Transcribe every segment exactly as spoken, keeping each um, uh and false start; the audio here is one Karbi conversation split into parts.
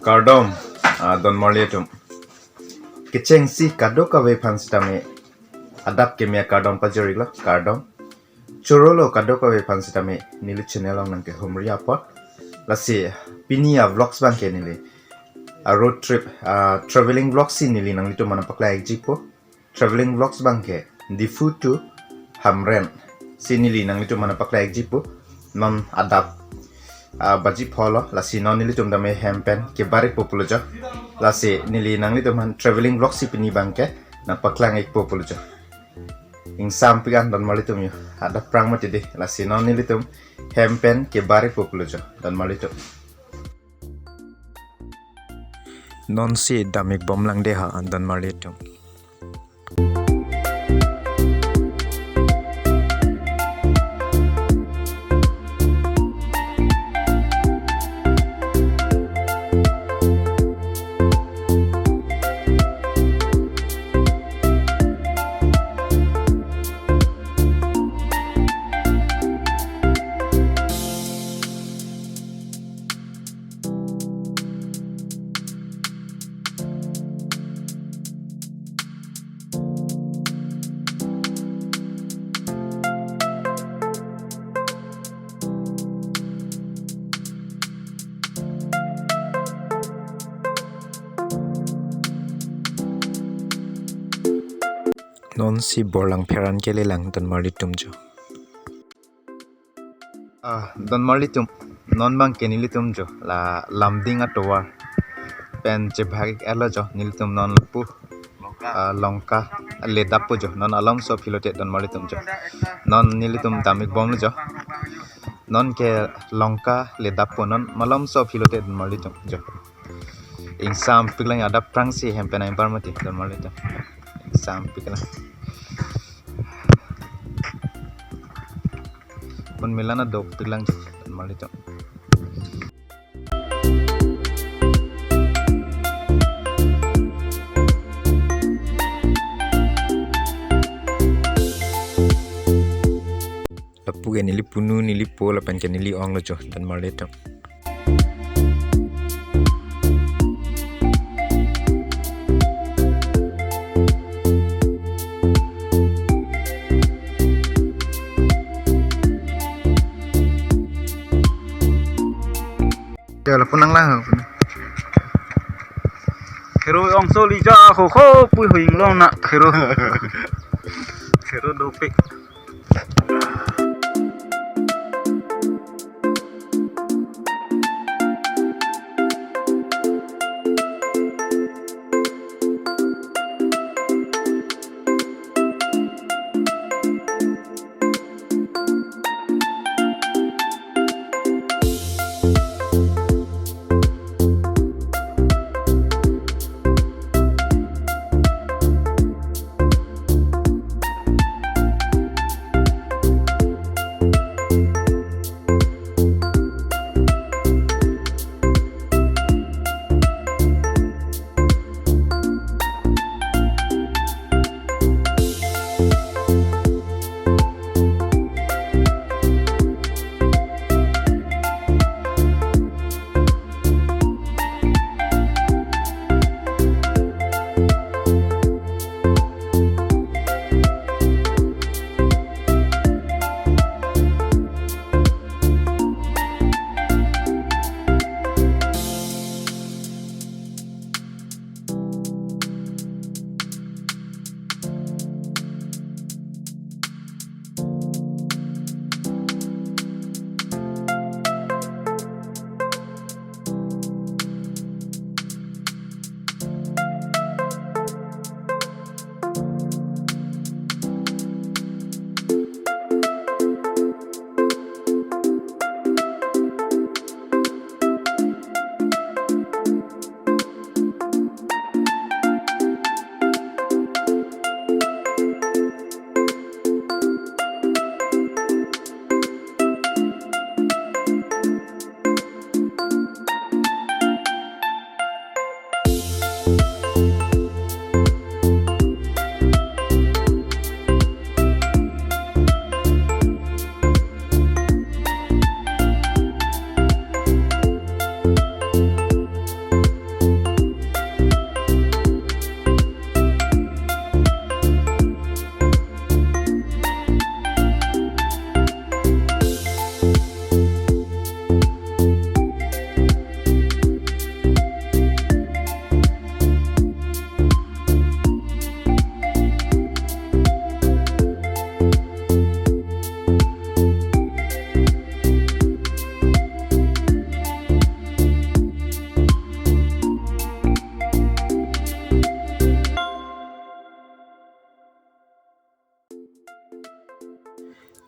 Kardom, ah, don marli atum. Kechengsi kadokave aphan sitame adap keme akardom pajir-iklo, kardom. Chorolo kadokave aphan sitame neli channel along nangkehumri apot. Lasi pini avlogs abangke neli a road trip, ah, traveling vlog si neli nanglitum aphan nangpaklang-ikjipo. Traveling vlogs abangke Diphu to Hamren si neli nanglitum aphan nangpaklang-ikjipo. Non adap, ah, baji pholo, lasi non nelitum tame hem pen kebar-ikpo pulo jo. Lasi neli nanglitum aphan traveling vlog si pini abangke nangpaklang-ikpo pulo jo. Ingsampik an don marli atum jo. Adap aphrang mati dei. Lasi non nelitum hem pen kebar-ikpo pulo jo, don marli atum. Nonsi dam-ikbomlang dei ha, don marli atum. Nonsi borlang pheran kelelang don marli atum jo. Ah, don marli atum, non abangke nelitum jo la Lumding atovar pen chebak-ik-etlo jo, nelitum non lapu, ah, Lanka le dappo jo, non malomso aphi lote don marli atum jo. Non nelitum dam-ikbomlo jo. Nonke Lanka le dappo, non malomso aphi lote don marli atum jo. Ingsampiklang, adap aphrangsi hem pen nangbar mati don marli atum. Ingsampiklang. Pon melan adokpiklang don marli atum. Lapu ke neli punu, neli po lapen ke neli onglo jo don marli atum. Ya, lapu nanglang ho. Khero ongso lija ho ho pui ho inglong na khero. Khero dopik.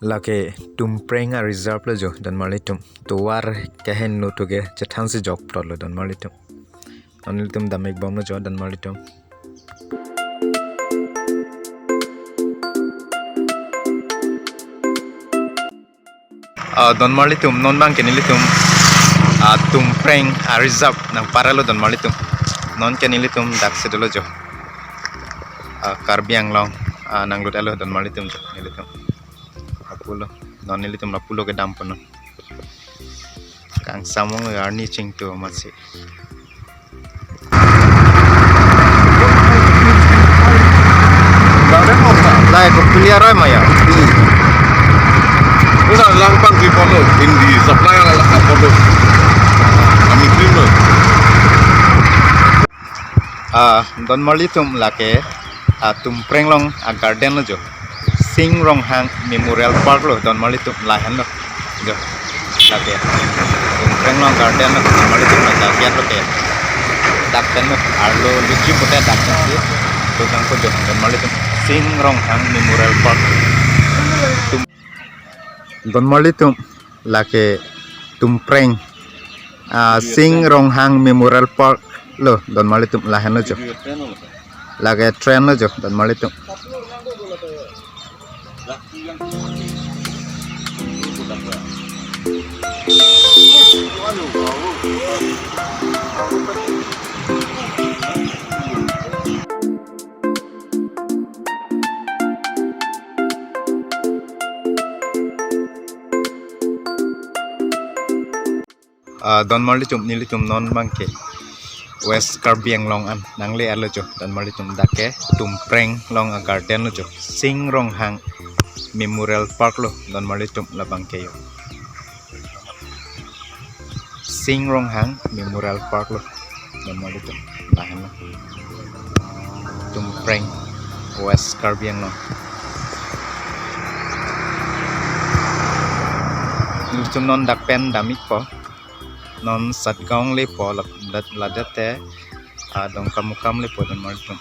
Lake Tumpreng a-reserve lo jo, donmarlitum. Tovar keheno to ke chethansi jok plot lo, donmarlitum. Non nelitum dam-ik bomlo jo, donmarlitum. Ah, donmarlitum, non abangke nelitum, ah, Tumpreng a-reserve nangpar-etlo, donmarlitum. Nonke nelitum daksi dolo jo. Ah, Karbi Anglong, ah, nanglut-etlo, donmarlitum jo, nelitum. Lapulo, non nelitum lapulo kedam ponnon. Kangsamong arni chingtu amatsi. Lahai Kopili aroi ma ya? Hmm. Udah langpang di polo, Hindi supply ala ala polo. Kami terima. Ah, donmarlitum, lake, ah, Tumpreng along a-garden lo jo. Sing Ronghang Memorial Park lo, donmarlitum, lahenlo jo. Lake Tumpreng along garden lo, donmarlitum, lake gate lo ke. Dak penlo, arlo luchi pute dak pensi. Dodang ko jo, donmarlitum. Sing Ronghang Memorial Park. Tum- Donmarlitum, lake Tumpreng, ah, Sing Ronghang Memorial Park lo, donmarlitum, lahenlo jo. Lake train lo jo, donmarlitum. Ah, donmarlitum, nelitum non abangke West Karbi Anglong an nangle-etlo jo, donmarlitum, dak ke Tumpreng along a-garden lo jo, Sing Ronghang Memorial Park lo, donmarlitum, labangke yo. Sing Ronghang Memorial Park lo, donmarlitum, lahenlo. Tumpreng, West Karbi Anglong. Nelitum non dak pen dam-ikpo. Non Satgaon lepo, la-, la-, ladak te, ah, Dongkamukam lepo, donmarlitum.